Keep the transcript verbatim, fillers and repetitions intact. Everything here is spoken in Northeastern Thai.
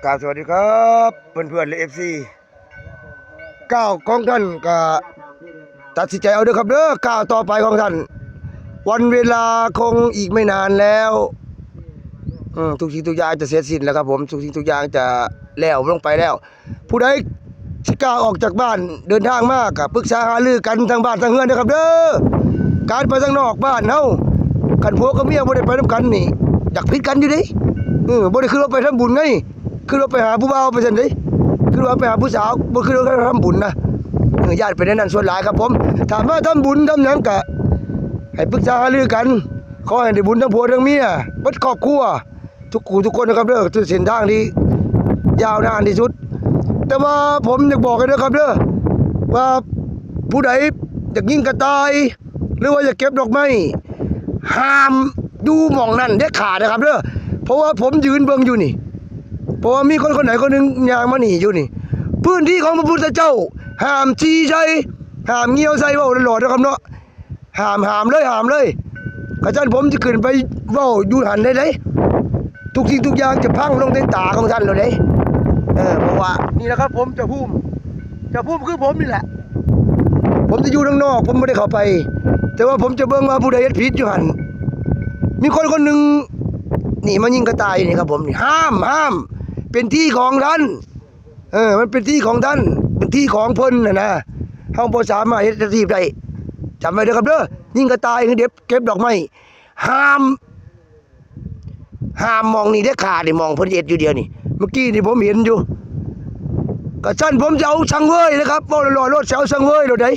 กราบสวัสดีครับเพื่อนๆและ เอฟซี ก้าวของท่านก็ตัดสินใจเอาเด้อครับเด้อ ก้าวต่อไปของท่าน วันเวลาคงอีกไม่นานแล้ว อืม ทุกสิ่งทุกอย่างจะเสร็จสิ้นแล้วครับผม ทุกสิ่งทุกอย่างจะแล้วลงไปแล้ว ผู้ใดสิก้าวออกจากบ้านเดินทางมาก็ปรึกษาหารือกันทั้งบ้านทั้งเฮือนนะครับเด้อ การไปทางนอกบ้านเฮา คันผัวกับเมียบ่ได้ไปนำกันนี่ อยากผิดกันอยู่เด้ เออ บ่ได้คือว่าไปทำบุญไง คือว่าไปหาผู้บ่าวไปซั่นเด้ คือว่าไปหาผู้สาว บ่คือว่าทำบุญนะ เออ ย้านเป็นแนวนั้นส่วนหลายครับผม ถ้ามาทำบุญทำหยังก็ให้ปรึกษาหารือกัน ขอให้ได้บุญทั้งผัวทั้งเมีย เบิดครอบครัว ทุกคู่ทุกคนนะครับเด้อ คือเส้นทางที่ยาวนานที่สุด แต่ว่าผมอยากบอกเลยนะครับเด้อ ว่าผู้ใดอยากยิงกระต่าย หรือว่าอยากเก็บดอกไม้ ห้ามอยู่หม่องนั้นเด็ดขาดนะครับเด้อ เพราะว่าผมยืนเบิ่งอยู่นี่ เพราะว่ามีคนคนไหนคนหนึ่งย่างมานี่อยู่นี่ พื้นที่ของพระพุทธเจ้า ห้ามจี้ใส่ ห้ามเงี้ยวใส่ เว้าหลอดๆนะครับเนาะ ห้าม ห้ามเลย ห้ามเลย กะจั่นผมจะขึ้นไปเว้าอยู่หั่นได้เด้ ทุกสิ่งทุกอย่างจะพังลงในตาของท่านแล้วเด้ เออ เพราะว่านี่แหละครับผม เจ้าภูมิ เจ้าภูมิคือผมนี่แหละ ผมจะอยู่ทางนอก ผมบ่ได้เข้าไป แต่ว่าผมจะเบิ่งว่าผู้ใดเฮ็ดผิดอยู่หั่น มีคนคนหนึ่ง นี่มายิงกระต่ายนี่ครับผม นี่ ห้าม ห้าม เป็นที่ของท่าน เออ มันเป็นที่ของท่าน เป็นที่ของเพิ่นน่ะนะ เฮาบ่สามารถเฮ็ดอาชีพได้ จำไว้เด้อครับเด้อ ยิงกระต่าย เก็บ เก็บดอกไม้ ห้าม ห้ามหม่องนี่เด็ดขาดนี่ หม่องเพิ่นเฮ็ดอยู่เดี๋ยวนี้ เมื่อกี้นี่ผมเห็นอยู่ กะจั่นผมจะเอาสังเวยนะครับ เว้าหล่อๆโลด จะเอาสังเวยโลดเด้